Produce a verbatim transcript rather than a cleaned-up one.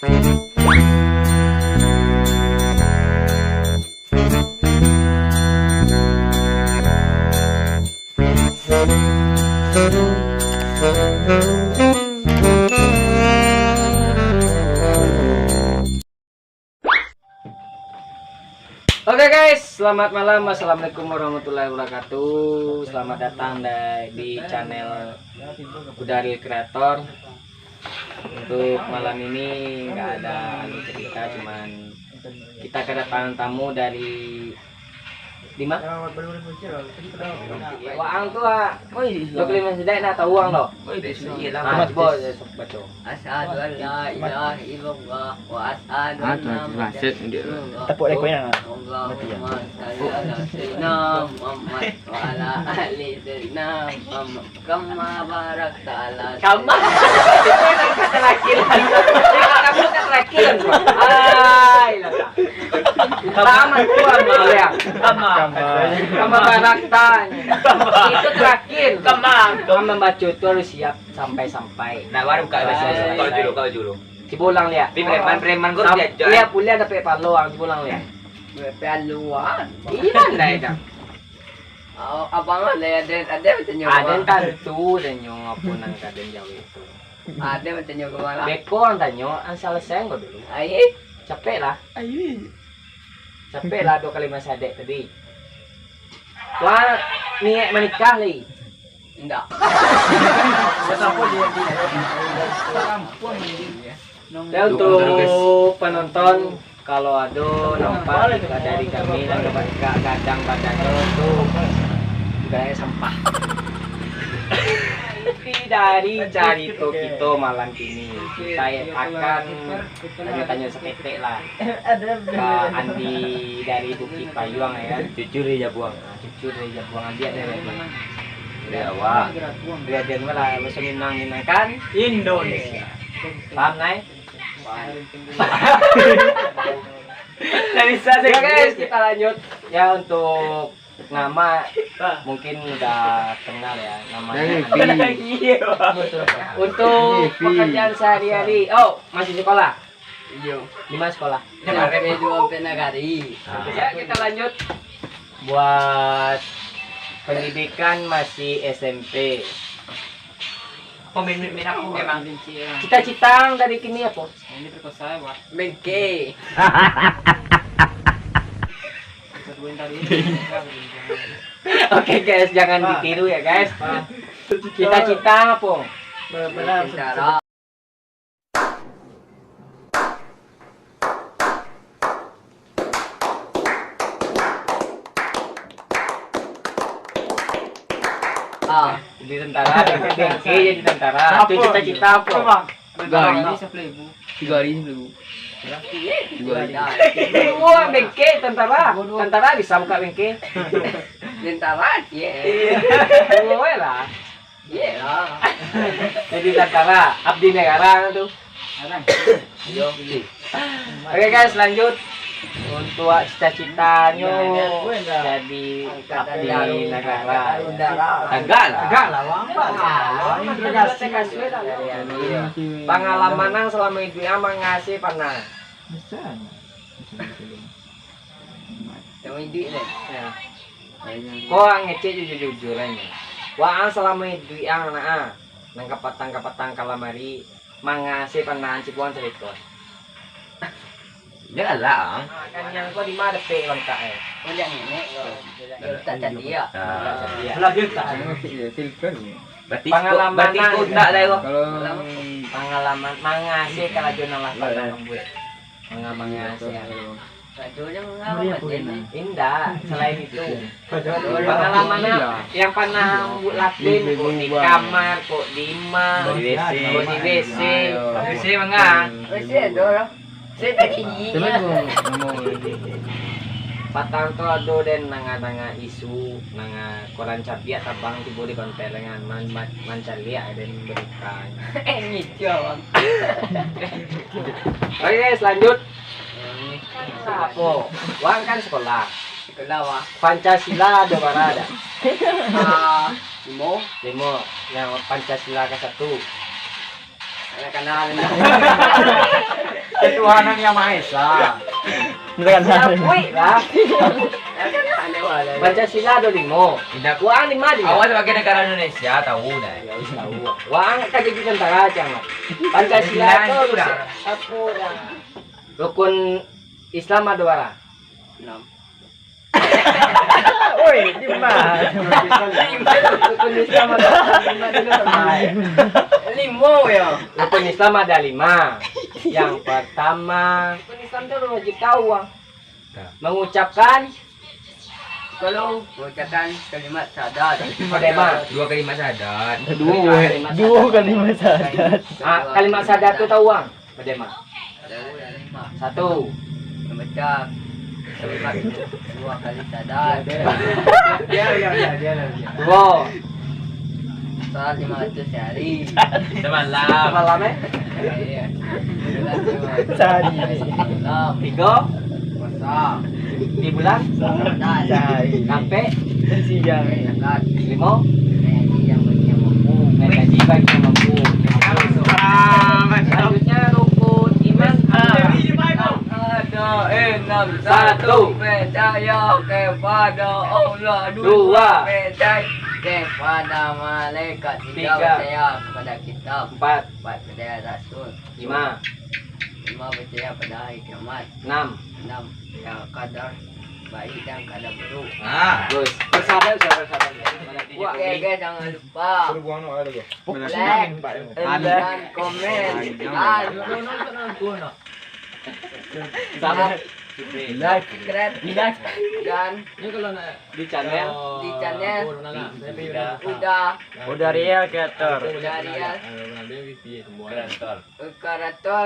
Oke guys, selamat malam. Assalamualaikum warahmatullahi wabarakatuh. Selamat datang da-, di channel Kudaril Creator. Untuk malam ini nggak ada anu cerita, cuman kita kedatangan tamu dari, di ma? Waang tu, ah. Oh, iya. Dua kali masih nak tahu ang tu. Oh, itu sih, iya lah. Ah, cuba, eh, baca. Asyhadu an la ilaha illallah wa asyhadu Ah, tu anna nanti masuk Muhammadan dia. Rasulullah. Tepuk rekonya. Allahumma shalli ala sayyidina Muhammad wa ala ali sayyidina Muhammad. Kama barakta ala Kama. Itu yang terakhir. Kamu kan terakhir. Ai, lah. Kama tu apa ya? Kama. Kama barakta. Itu terakhir. Kama. Kama membaca tu harus siap sampai-sampai. Nah, baru kau baca. Kau dulu, kau dulu. Cuba ulang lihat. Tapi preman-preman kau Sam-, diajak. Lihat, boleh ada pek paluang, cuba ulang lihat. Paluang. Iya, ndak ada. Oh, abang lah, ada, ada, ada tanyo. Ada tantu tanyo apa nan kaden jawab itu. Ada tanyo ke mana? Beko ang tanyo, ang selesai kau dulu. Ai. Capek lah. Ai. Capek lah dua kali masih adek tadi. Wah, niat menikah lagi. Indak. Ya, untuk penonton, kalau ado nampak dari kami nan agak gadang badannyo tu, ibaratnyo sampah. Inti dari carito kito malam kini, kita akan tanyo-tanyo saketek lah ka Andi dari Bukik Payuang, ya kan? Cucu dari Jabuang. Cucu dari Jabuang, adiak dari Jabuang. Dari awak. Dari Jabuang lah, bahasa Minang, Minang kan? Indonesia. Paham, Nay? Paham. Nggak bisa sih. Ya, guys, kita lanjut. Ya, untuk nama mungkin udah kenal ya, namanya Andi. Iya, Pak. Untuk pekerjaan sehari-hari, oh, masih sekolah? Iyo. Di mana sekolah? S M P dua Ampek Nagari. Nah. Ya, kita lanjut. Buat pendidikan masih S M P. Apa main-main aku emang? Cita-cita dari kini apa? Ini perkosa, Pak. Bengke. Oke, guys, jangan ditiru ya, guys. Cita-cita apa? Tentara. Ah. Jadi tentara, bengke jadi tentara. Itu cita-cita apa? Tiga hari. Tiga hari seribu. Tiga hari. Wah, bengke tentara. Tentara bisa buka bengke. Tentara, iya. Iya. Wah lah. Iya lah. Jadi tentara, abdi negara tu. Oke guys, lanjut. Untuk cita-citanyo jadi abdi negara. Tagak lah. Tagak lah, Bang. Pangalaman nang salamo iduik ang mangase panah. Sama iduik lah. Ya. Ko ang ngecek jujur-jujur aja. Waang salamo iduik ang nak ah. Nang kapatang-kapatang kalamari mangase panah cipuang carito. Janganlah, ang. Ah, kan yang ko di mana dapek bangkak eh? Oh, yang ini. Yo, tak jadi ya. Ah. Lah dia tak. Iya, silver. Berarti pangalaman berarti ko tak lah ko. Kalau pangalaman mangase karajo nang lah pernah mambuek. Manga-manga. Indak, selain itu. Pangalaman yang pernah buat latin, kok di kamar, kok di ma, kok di W C. W C manga. W C ado lah. Saya tak gigi. Patang tu ado den nanga-nanga isu, nanga koran cabiak tabang tibo di konter dengan man-, man-, mancaliak den berita. Eh, ngicu, Bang. Oke, guys, lanjut. Apo? Waang kan sekolah. Sekolah, Bang. Pancasila ado bara dak? Ah, limo. Limo. Yang Pancasila ka satu. Anak kanan. Ketuhanan Yang Maha Esa. Bukan. Diakuilah. Pancasila ado limo. Indak. Wah, limo, limo. Awak sabagai negara Indonesia, tahu dah. Ya, tahu. Wah, kan jadi tentara aja, Mat. Pancasila Pancasila tu itu dah. Apo dah? Rukun Islam ado bara? Enam. Oi, limo. Rukun Islam ado lima dulu, Mat. Limo, ya. Rukun Islam ado lima. Yang pertama, rukun Islam tu wajib tahu, ah. Nah. Mengucapkan, kalau mengucapkan kalimat syahadat. Padema. Dua kalimat syahadat. Dua, dua kalimat syahadat. Ah, kalimat syahadat tu tahu, ah? Padema. Satu. Membaca kalimat dua kali syahadat. Dia, dia, dia, dia, dia. Dua. Salat lima ratus sehari. Semalam. Semalam, eh? Iya. Sehari. Semalam. Tiga. Puasa. Di bulan? Ramadan. Sehari. Sampai? Siang. Zakat. Lima. Menyayangi yang, yang mampu. Mengaji bagi yang mampu. Selanjutnya rukun iman. Ada enam. Satu. Satu. Percaya kepada Allah. Dua. Dua. Percaya kepada malaikat. Tiga. Tiga. Percaya kepada kitab. Empat. Empat. Percaya rasul. Lima. Lima. Percaya pada hari kiamat. Enam. Enam. Ya, kadar baik dan kadar buruk. Ah. Bagus. Bersabar, sabar, sabar. Oke, guys, jangan lupa. Suruh buang no, ada dua. Like, dan komen. Sama. Like, subscribe, dan di channel. Di channel. Uda. Uda Real Creator. Uda Real. Creator. Creator.